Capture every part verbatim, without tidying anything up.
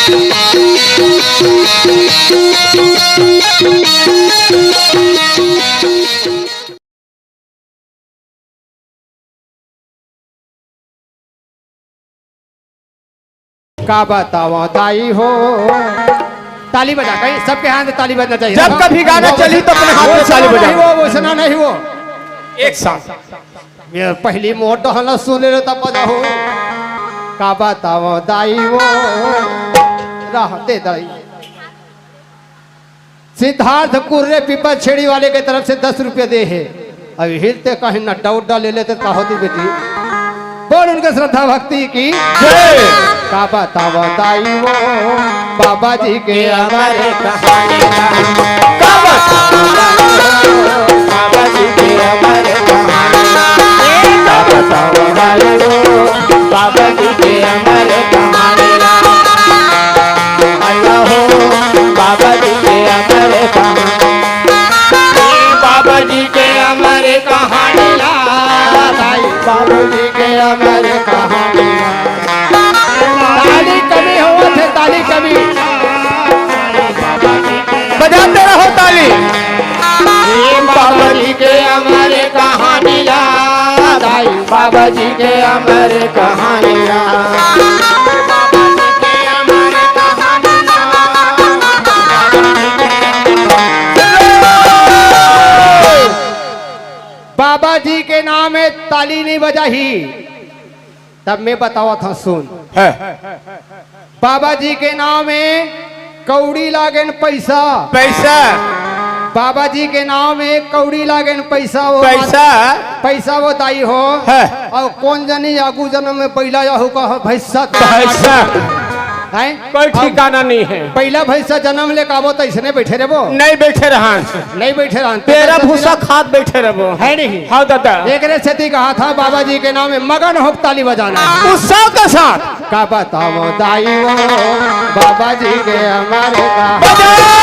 का बतावं दाई हो। ताली बजा, कहीं सबके हाथ में ताली बजना चाहिए। जब कभी गाना वो चली तो अपने हाथ में वैसना ताली बजा। नहीं वो, वैसना नहीं वो। एक साथ। ये पहली मोट हला सुने रे तब बजा हो। का बतावं दाई हो। रह दे दाई। सिद्धार्थ कुर्रे पीपल छेड़ी वाले के तरफ से दस रुपये दे हे। अब हिलते कहीं नड्डा उड्डा ले लेते का होती बेटी। बोल उनके श्रद्धा भक्ति की जय। का बतावं दाई वो बाबा जी के अमर कहानी। का बतावं दाई वो बाबा जी के अमर कहानी। का बतावं दाई वो बाबा जी के अमर कहानी। अल्लाह हो, बाबा जी के अमर कहानी। बाबा जी के अमर कहानी ला, भाई, बाबा जी के अमर कहानी ला। ताली कमी होवत हे, ताली कमी। बजाते रहो ताली। ये बाबा जी के अमर कहानी ला, भाई, बाबा जी के अमर कहानी ला। बाबा जी के नाम में ताली नहीं बजाही, तब मैं बतावत हूँ, सुन। है। बाबा जी के नाम में कौड़ी लागेन पैसा। पैसा। बाबा जी के नाम में कौड़ी लागेन पैसा, वो पैसा। पैसा वो दाई हो। है। और कौन जानी आगू जन्म में पहला या होगा हो भैंसा। भैंसा। हैं? कोई अब ठिकाना नहीं है। पहला भैंसा जन्म ले काबो तो इसने बैठे रहबो। नहीं बैठे रहन। नहीं बैठे रहन। तेरा भूसा खात बैठे रहबो। है नहीं? हाँ दादा। एकरे सेती कहा था बाबा जी के नाम में मगन होके ताली बजाना। उत्साह के साथ। का बतावं दाई वो बाबा जी के अमर का। बजाओ।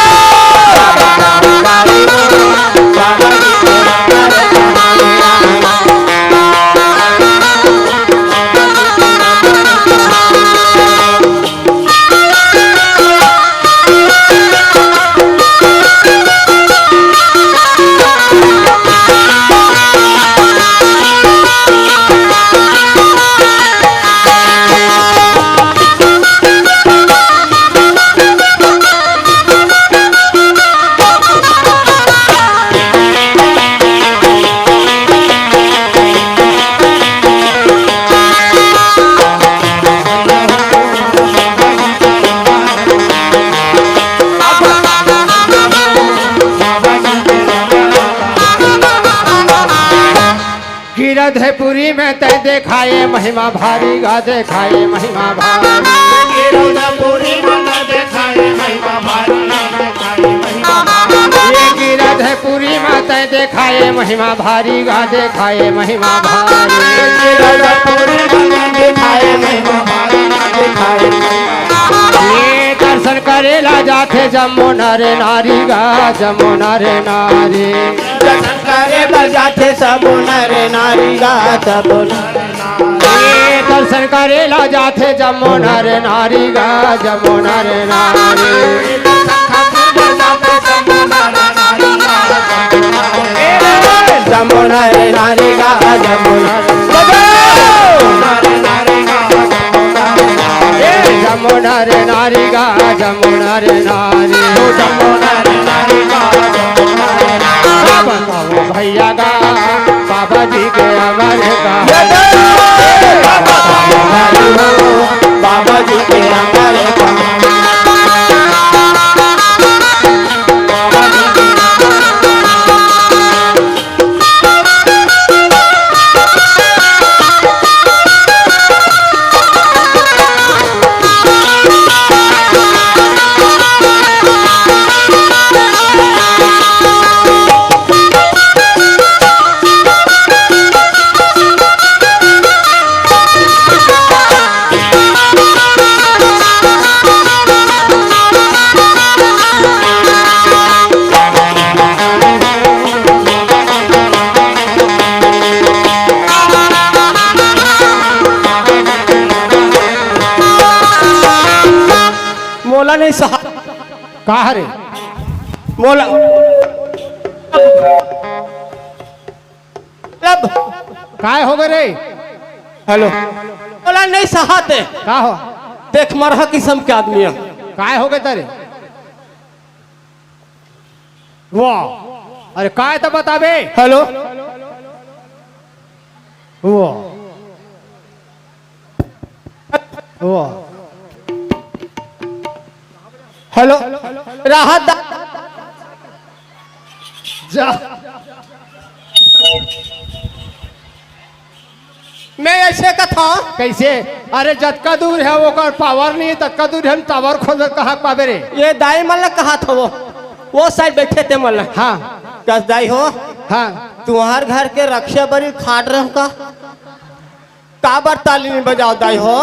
गिरधपुरी में तैं देखाए महिमा भारी गा, देखाए महिमा भारी। गिरधपुरी में तैं देखाए महिमा भारी गा, देखाए महिमा भारी। ये गिरधपुरी में तैं देखाए महिमा भारी गा, देखाए महिमा भारी। गिरधपुरी में तैं देखाए महिमा भारी गा, देखाए महिमा भारी। ये दर्शन करेला जाथे जम्मो नर नारी गा, जम्मो नर नारी। दर्शन करे बर जाथे सबो नर नारी गा, सबो नर नारी। ए, दर्शन करे ला जाथे जम्मो नर नारी गा, जम्मो नर नारी। ए, जम्मो नर नारी गा, जम्मो नर। ए, जम्मो नर नारी गा, जम्मो नर नारी। जम्मो नर नारी गा, जम्मो नर नारी। बाबा भैया गा, बाबा जी के अमर का। बाबा जी के अमर का। नहीं सहा। का हरे? मोला लब। काय हो गए रे? हेलो। मोला नहीं सहाते। का हो? देख, मरहा किस्म के आदमी है। काय हो गए तेरे? वाह, अरे काय तो बताबे। हेलो। वाह। वाह। हेलो। राहत दा- जा। मैं ऐसे कथा। कैसे? अरे जतका दूर है ओकर पावर नहीं, ततका दूर हम टावर खोज कहाँ पाबे रे? ये दाई मन ला कहा था वो, वो साइड बैठे थे मन ला। हाँ। कस दाई हो? हाँ। तुम्हार घर के रक्षा बरी खाट रहे का? काबर ताली नहीं बजाओ दाई हो?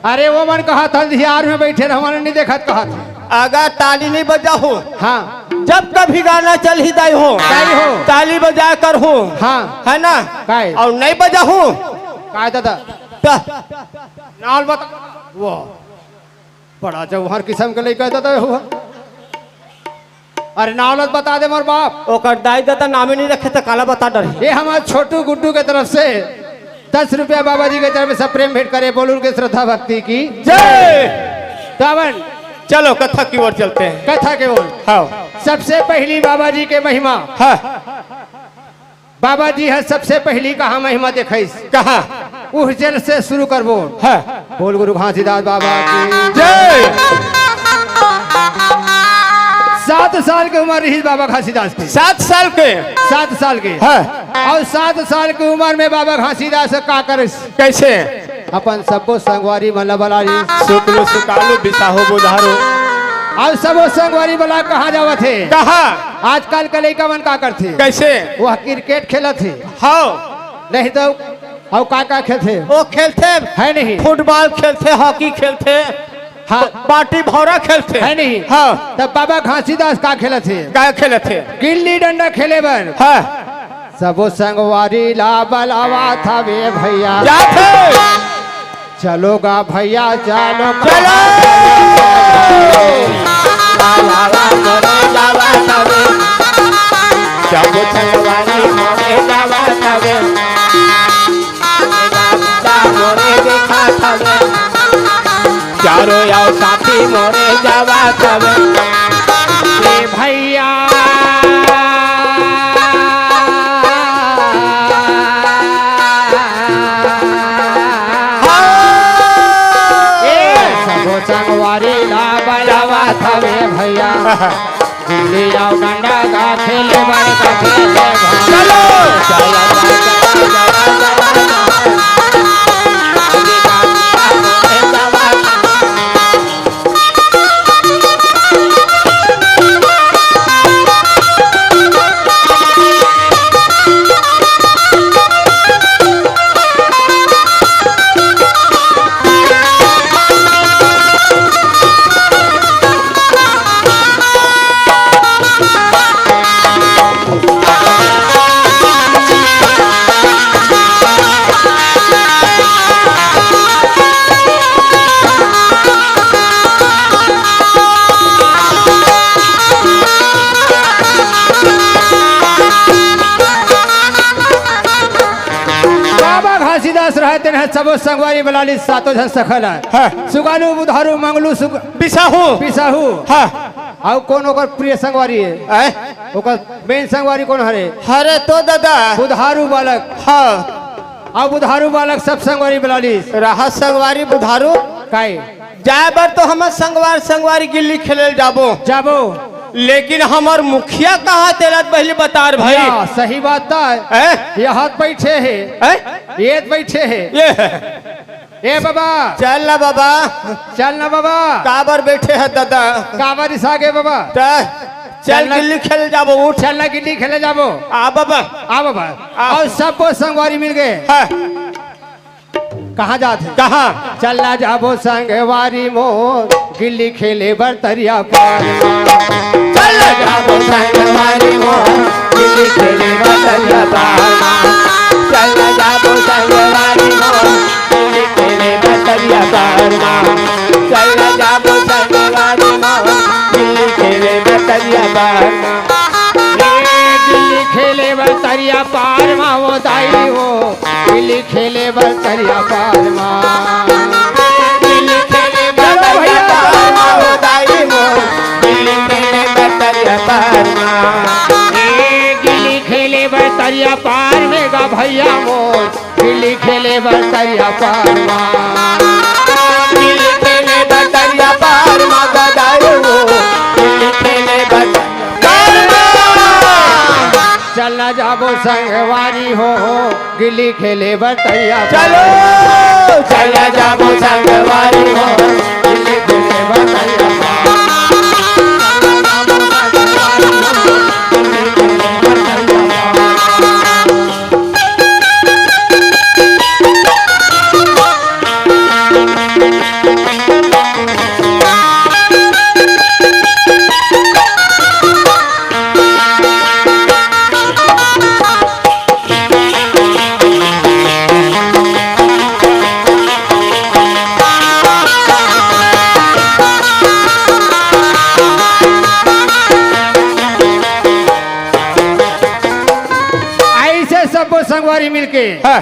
अरे वो मन कहा था अंधियार में बैठे रहे, हमन नहीं देखत कहा था। अगर ताली नहीं बजाओ, हाँ। जब कभी गाना चल ही दाई हो, दाई हो। ताली बजाया कर हो। हाँ। है ना? काय? और नहीं बजाओ। काय दादा? त- नाल बता। वो बड़ा जौहर किस्म के लइका दादा हो। अरे नाव ल बता दे मोर बाप। ओकर दाई ददा नामे नहीं रखे त काला बता डरही। ये हमार छोटू गुड्डू के तरफ से दस रुपया बाबा जी के तरफ से प्रेम भेंट करे, बोल उनके श्रद्धा भक्ति की जय। तावन चलो कथा की ओर चलते हैं। कथा के ओर। हाँ। सबसे पहली बाबा जी के महिमा। हाँ। बाबा जी ह सबसे पहली कहा महिमा देखइस। कहा? उस जल से शुरू करबो। हाँ। बोल गुरु घासीदास बाबा की जय। सात साल के उम्र रही बाबा घासीदास के। सात साल के? सात साल के। हाँ। और सात साल के उम्र में बाबा घासीदास का करिस? कैसे? अपन सब्बो संगवारी मन ला बला ली। सुकलू सुकालू बिसाहो बुधारो। और सबो संगवारी बला कहाँ जावत हे? कहाँ? आजकल के लइका मन का करथे? कैसे? वह क्रिकेट खेलत हे। हाँ। नहीं तो अउ का का खेलथे? वो खेलथे। है नहीं। फुटबॉल खेलथे, हॉकी खेलथे। हाँ। बाटी भौरा खेलथे। है नहीं। हाँ। तब बाबा घासीदास का खेलत हे? का खेलत हे? गिल्ली डंडा खेले बर। हाँ। सबो संगवारी ला बलावा था बे भैया। जाथे। चलो गा भैया, चलो। चलो। बलावा मोरे जावा था बे। सबो संगवारी मोरे जावा था बे। मोरे देखा था बे। चारों आओ साथी मोरे जावा था बे। ए भैया। ए, सबो संगवारी ला बलावा था बे भैया। गिल्ली अउ डंडा का खेले बर का खेले बर। चलो। चलो, चलो, चलो, चलो, चलो। बाबा घासीदास रहे तेन ह सबो संगवारी बला ली सातों झन सखा ल। हाँ। सुगालू, बुधारू, मंगलू, सुग-, बिसाहू। बिसाहू। हाँ। अउ कोन ओकर प्रिय संगवारी हे? आय? ओकर मेन संगवारी कोन हरे? हरे तो दादा। बुधारू बालक। हाँ। अउ बुधारू बालक सब संगवारी बला ली। रहा संगवारी बुधारू। काय? जाए बर तो हमर संगवार, संगवारी गिल्ली खेले ल जाबो। जाबो। लेकिन हमर मुखिया कहाँ तेला त पहली बता रे भाई। या, सही बात त हे। हैं? ये हाथ बैठे हे। हैं? ये त बैठे हे। ये हे। ए बाबा। चल ना बाबा। चल ना बाबा। काबर बैठे हे दादा? काबर इस आगे बाबा? त चल चल ना। गिल्ली खेले जाबो, उठ। चल ना गिल्ली खेले जाबो। आ बाबा। आ बाबा। आ। अउ सबो संगवारी मिल गे। हाँ। कहाँ जात हे? कहाँ? चल ना जाबो संगवारी मोर, गिल्ली खेले बर तरिया पार। चल ना जाबो संगवारी मोर, गिल्ली खेले बर तरिया पार। चल ना जाबो संगवारी मोर, गिल्ली खेले बर तरिया पार। चल ना जाबो संगवारी तरिया पार मा। ए गिल्ली खेले बर तरिया पार मा वो दाई हो, गिल्ली खेले बर तरिया पार मा। गिल्ली खेले बर चलो भैया। तरिया पार मा वो दाई हो, गिल्ली खेले बर तरिया पार मा। ए गिल्ली खेले बर तरिया पार में गा भैया मोर, गिल्ली खेले बर तरिया पार मा। गिल्ली खेले बर तरिया पार मा गा दाई हो, गिल्ली खेले बर तरिया पार मा। चलना जाबो संगवारी हो, गिल्ली खेले बर तरिया पार। चलो, चलना जाबो संगवारी हो, गिल्ली खेले बर तरिया पार। ऐसे सबो संगवारी मिलके हाँ।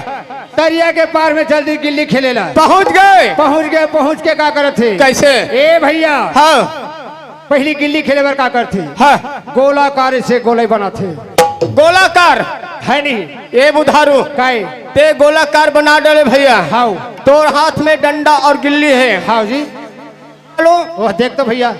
तरिया के पार में जल्दी गिल्ली खेलेला। पहुंच गए। पहुंच गए, पहुंच के का करत हे? कैसे? ए भैया, हाँ। पहली गिल्ली खेले बर का करथे? हाँ। गोलाकार से गोलाई बनाथे। गोलाकार? है नहीं। ए बुधारू, काय? ते गोलाकार बना डाले भैया। हाउ। तोर हाथ में डंडा और गिल्ली है। हाउ जी। चलो। ओह, देख तो भैया।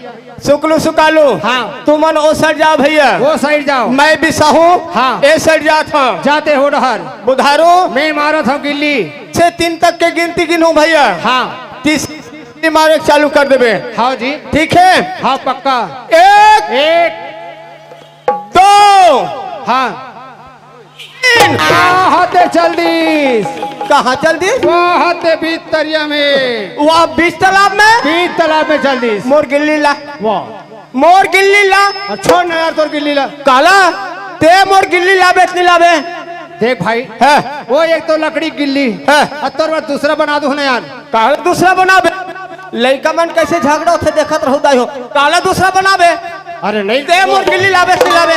सुकलू सुकालू। हाँ। तुमन ओ साइड जाओ भैया। वो साइड जाओ। मैं बिसाहू। हाँ। ए साइड जात हूँ। जाते हो डहर। बुधारू। मैं मारत हूँ गिल्ली। से तीन तक के गिनती गिनू भैया। हाँ। तीस मारे चालू कर देबे। हाँ जी। ठीक है। हाँ, पक्का। एक। एक। दो। हाँ। तीन। कहाँ ते चल दिस? कहाँ चल दिस? वहाँ ते बीच तरिया में। वहाँ बीच तालाब में? बीच तालाब में चल दिस। मोर गिल्ली ला। वाह। मोर गिल्ली ला। अच्छा ना यार, तोर गिल्ली ला। काला, ते मोर गिल्ली लाबे त नहीं लाबे? देख भाई, हाँ। वो एक तो लकड़ी गिल्ली, हाँ। और तोर बर दूसरा बना दूँ ना यार। काला दूसरा बनाबे? लइका मन कैसे झगड़ा होथे देखत रहू दाई हो। काला दूसरा बनाबे? अरे नहीं। ते मोर गिल्ली लाबे त नहीं लाबे?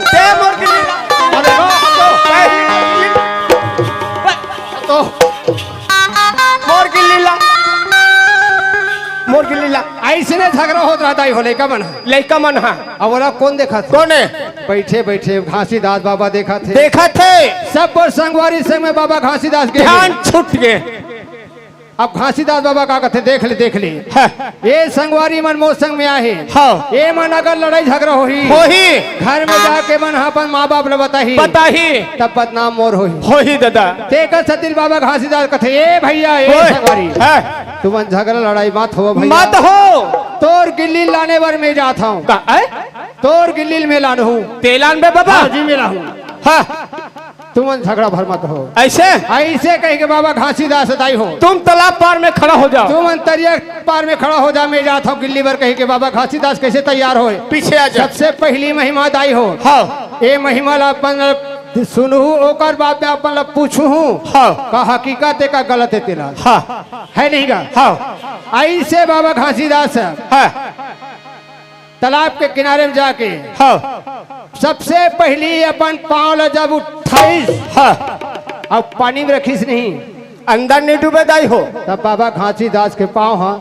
ते मोर गिल्ली ला। अरे वाह, तो पहली तो मोर गिल्ली ला। मोर गिल्ली ला। ऐसने झगड़ा होत रहा दाई हो लइका मन। लइका मन हा। अब ओला कौन देखत हे? कौन है? बैठे बैठे घासीदास बाबा देखत हे। देखत हे। सब पर संगवारी संग में बाबा घासीदास के ध्यान छूट गए। अब घासीदास बाबा का कथे, देख ले, देख ले। हाँ। ए संगवारी मन मोर संग में आहे। हाँ। ए मन अगर लड़ाई झगड़ा होही, होही। घर में जाके मन ह अपन माँ बाप ल बताही, बताही। तब बदनाम मोर होही। होही दादा। तेकर सेती बाबा घासीदास कथे, ए भैया, ए ओए। संगवारी, हाँ। तुमन झगड़ा लड़ाई मत हो भैया। मत हो। तोर गिल्ली लाने बर मैं जात हूँ। का, ऐ? तोर गिल्ली ल मैं लानहूँ। ते लानबे बाबा? हाँ जी, मैं लानहूँ। हाँ। तुमन झगड़ा भर मत हो। ऐसे? ऐसे कह के बाबा घासीदास दाई हो। तुम तालाब पार में खड़ा हो जाओ। तुमन तरिया पार में खड़ा हो जा, मैं जात हूँ गिल्ली बर कह के बाबा घासीदास कैसे तैयार होए। पीछे आ जा। सबसे पहली महिमा दाई हो। हाँ। ए महिमा ला अपन सुनहू, ओकर बाद में अपन ला पूछहू। हाँ। का हकीकत है, का गलत है तेला। हाँ। है नहीं का? हाँ। ऐसे बाबा घासीदास हाँ। तालाब के किनारे में जाके हाँ। सबसे पहली अपन पाँव ला जब उठाइस हाँ। अउ पानी में रखिस नहीं, अंदर नहीं डूबे दाई हो। तब बाबा घासीदास के पाँव हा,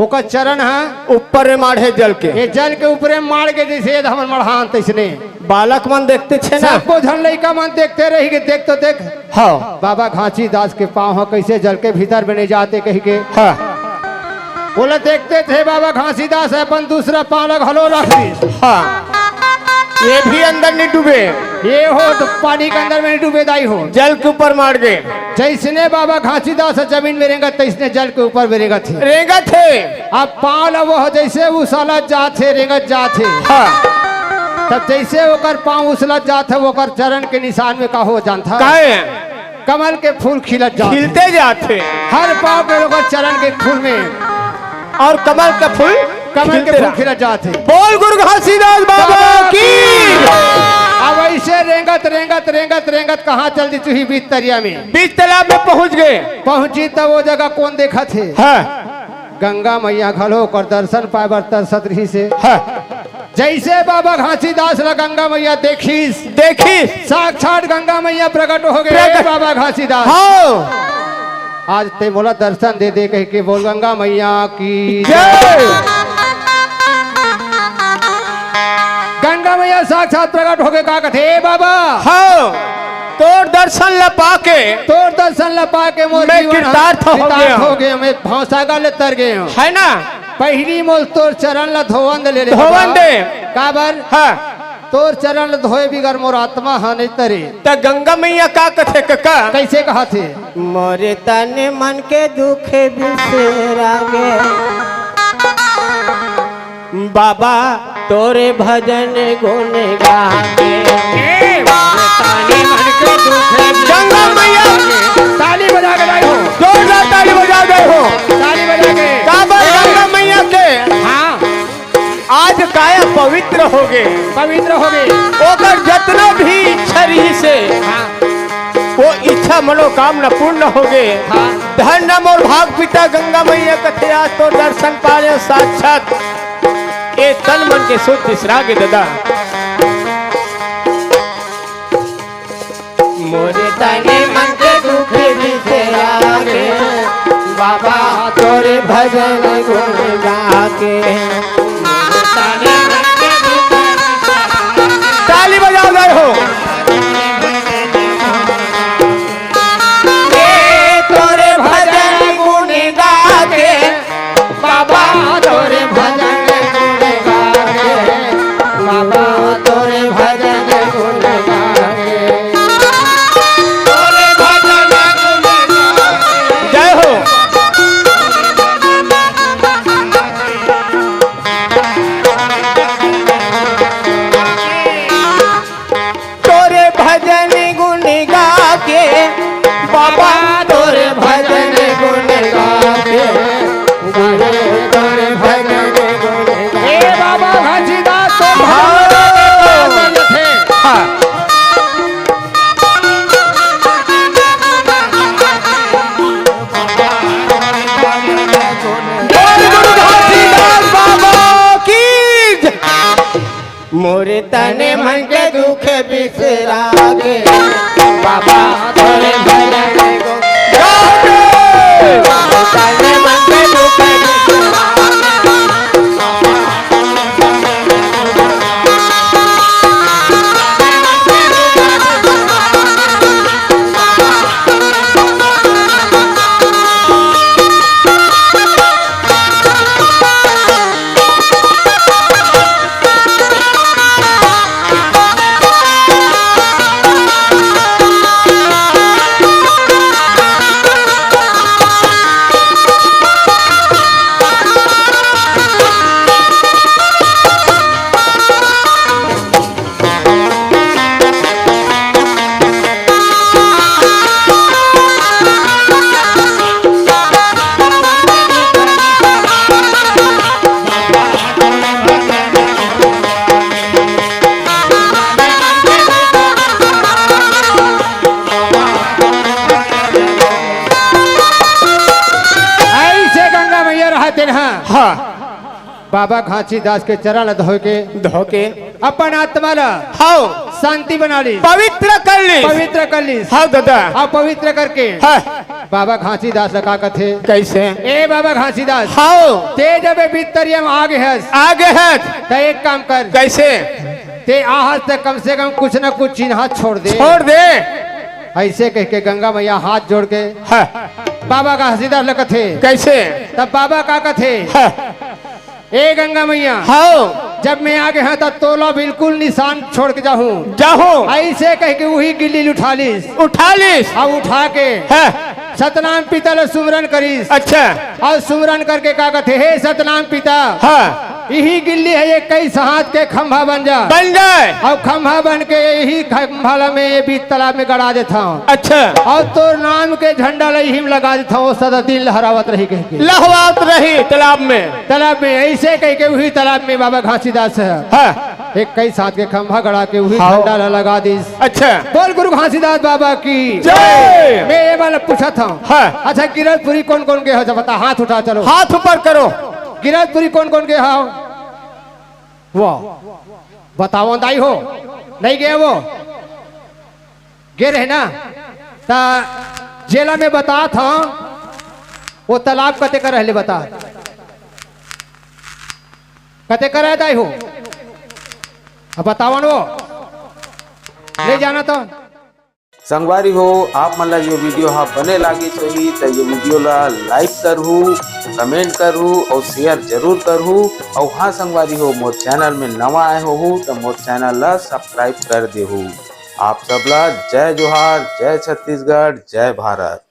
ओकर चरण हा ऊपर में माढ़े जल के। ये जल के ऊपरे माढ़ के जैसे ये हमन मढ़ान तैसने। बालक मन देखते छे ना। सबको झन लइका मन देखते रही कि देख तो देख। हाँ। बाबा घासीदास के पाँव हा कैसे जल के भीतर में नहीं जाते कही के। हाँ। ओला देखते थे बाबा घासीदास अपन दूसरा पाँव ला घलो रख दिस। हाँ। ये भी अंदर नहीं डूबे। ये हो तो पानी के अंदर में नहीं डूबे दाई हो। जल के ऊपर माढ़ गए। जैसने बाबा घासीदास जमीन में रेंगत, तैसने जल के ऊपर में रेंगत हे। रेंगत हे। अब पाँव ला वो जैसे उसलत जात हे, रेंगत जात हे। हाँ। तब जैसे ओकर पाँव उसलत जात हे, ओकर चरण के निशान में का हो जानथा? काहे? कमल के फूल खिलत जात हे। खिलते जात हे। हर पाँव के ओकर चरण के फूल में। और कमल के फूल कमल के खिलते फूल रहा। खिलत जात हे। बोल गुरु घासीदास बाबा बाबा की। की। अब ऐसे रेंगत, रेंगत, रेंगत, रेंगत कहाँ चल दी चुही बीच तरिया में? बीच तालाब में पहुँच गए। पहुँची तब वो जगह कौन देखत हे? हाँ। गंगा मैया घलो ओकर दर्शन पाए बर तरसत रहिस हे। हाँ। जइसे बाबा घासीदास ला गंगा मैया देखिस, देखिस। साक्षात गंगा मैया प्रकट हो गे, प्रकट। बाबा घासीदास। हाँ। आज तैं मोला दर्शन दे दे कहिके बोल गंगा मैया की जय। गंगा मैया साक्षात प्रकट हो गे, का कथे, "ए बाबा, हाँ। तोर दर्शन ला पाके, तोर दर्शन ला पाके मोर मैं जीवन ह कृतार्थ हो कृतार्थ गया हूँ। हो गया, मैं भवसागर ले तर गया हूँ।" है ना? पहिली मोर तोर चरण ला धोवन दे ले ले धोवन बाबा। दे। काबर? हाँ। तोर चरण ल धोए बिगर मोर आत्मा ह नइ तरे। त गंगा मैया का कथे कका? कइसे कहत हे? मोरे तन मन के दुख बिसरा गे, बाबा तोरे भजन गुण गा के। ए, मोरे तन मन के दुख बिसरा गे। गंगा मैया। ताली बजा के गाई हो। जोरदार ताली बजा के गाई हो। ताली बजा के। काबर गंगा मैया के? हाँ। आज काया पवित्र हो गे। पवित्र हो गे। ओकर जतना भी इच्छा रहिस हे, हाँ। वो इच्छा मनोकामना पूर्ण हो गे। हाँ। धन्य मोर भाग पिता गंगा मैया कथे आज तोर दर्शन पाए साक्षात। ए तन मन के सुध बिसरा गे ददा। मोरे तने मन के दुख बिसरा के, बाबा तोरे भजन गुण गा के। मोरे तने मन के दुख बिसरा के। ताली बजाओ जय हो। ए तोरे भजन गुण गा के, बाबा तोरे भजन गुण गावे, बाबा तोरे भजन गुण गावे। तोरे भजन गुण गावे। जय हो। तोरे भजन गुण गा के, बाबा तोरे भजन गुण गा के, तोरे भजन गुण गा के। ए बाबा घासीदास तो हाँ। भजन गा के। हाँ। बोल गुरु घासीदास बाबा की जय। मोरे तने मन के दुख बिसरा गे, बाबा तोरे भजन गुण गा के। मोरे तने मन के दुख बिसरा गे। ऐसे गंगा मैया रहते हैं। हाँ। बाबा घासीदास के चरण धो के धो के अपन आत्मा ला हव। शांति बना ली। पवित्र कर ली। पवित्र कर ली। हव दादा। अउ पवित्र करके हाँ। बाबा घासीदास ला का कथे? कइसे? ए बाबा घासीदास। हव। ते जब ए बित्तरिया म आ गे हस। आ गे हस। त एक काम कर। कइसे? ते आहस त कम से कम कुछ न कुछ चिन्हा छोड़ दे। छोड़ दे। अइसे कहिके गंगा मैया हाथ जोड़ के हाँ। बाबा घासीदास ला कथे। कइसे? तब बाबा का कथे? हाँ। ए गंगा मैया, हव। जब मैं आ गे हंव, त तोला बिल्कुल निशान छोड़ के जाहूं। जाहूं। अइसे कहिके उही गिल्ली ल उठा लिस। उठा लिस। अउ उठा के हाँ। सतनाम पिता ल सुमरन करिस। अच्छा। अउ सुमरन करके का कथे, "हे सतनाम पिता, हाँ। इही गिल्ली ह इक्कीस हाथ के खंभा बन जा। बन जाय। अउ खंभा बन के इही खंभा ल मैं ए बीच तालाब में गड़ा देथंव। अच्छा। अउ तोर नाम के झंडा ल इही म लगा देथंव, ओ सदा दिन लहरावत रही," कहिके। लहरावत रही तालाब में। तालाब में, अइसे कहिके उही तालाब में बाबा घासीदास ह हाँ। इक्कीस हाथ के खंभा गड़ा के उही हाँ। झंडा ला लगा दिस। अच्छा। बोल गुरु घासीदास बाबा की जय। मैं ए वाला पूछत हंव। हाँ। अच्छा, गिरधपुरी कोन कोन गे हव? बता, हाथ उठा, चलो। हाथ ऊपर करो। गिरधपुरी कोन कोन गे हव? वाह, बताओ दाई हो, नहीं गए वो? गे रहे ना? ता जेला मैं बतात हंव, वो तालाब कते कर रहले बता। कते कर है दाई हो? अब बतावन वो। ले जाना तो। संगवारी हो, आप मन ला ये video हा बने लागिस होही, त ये video ला like करहू, comment करहू और share जरूर करहू। और हाँ संगवारी हो, मोर channel में नवा आए होहू, त मोर channel ला subscribe कर देहू। आप सब ला जय जोहार, जय छत्तीसगढ़, जय भारत।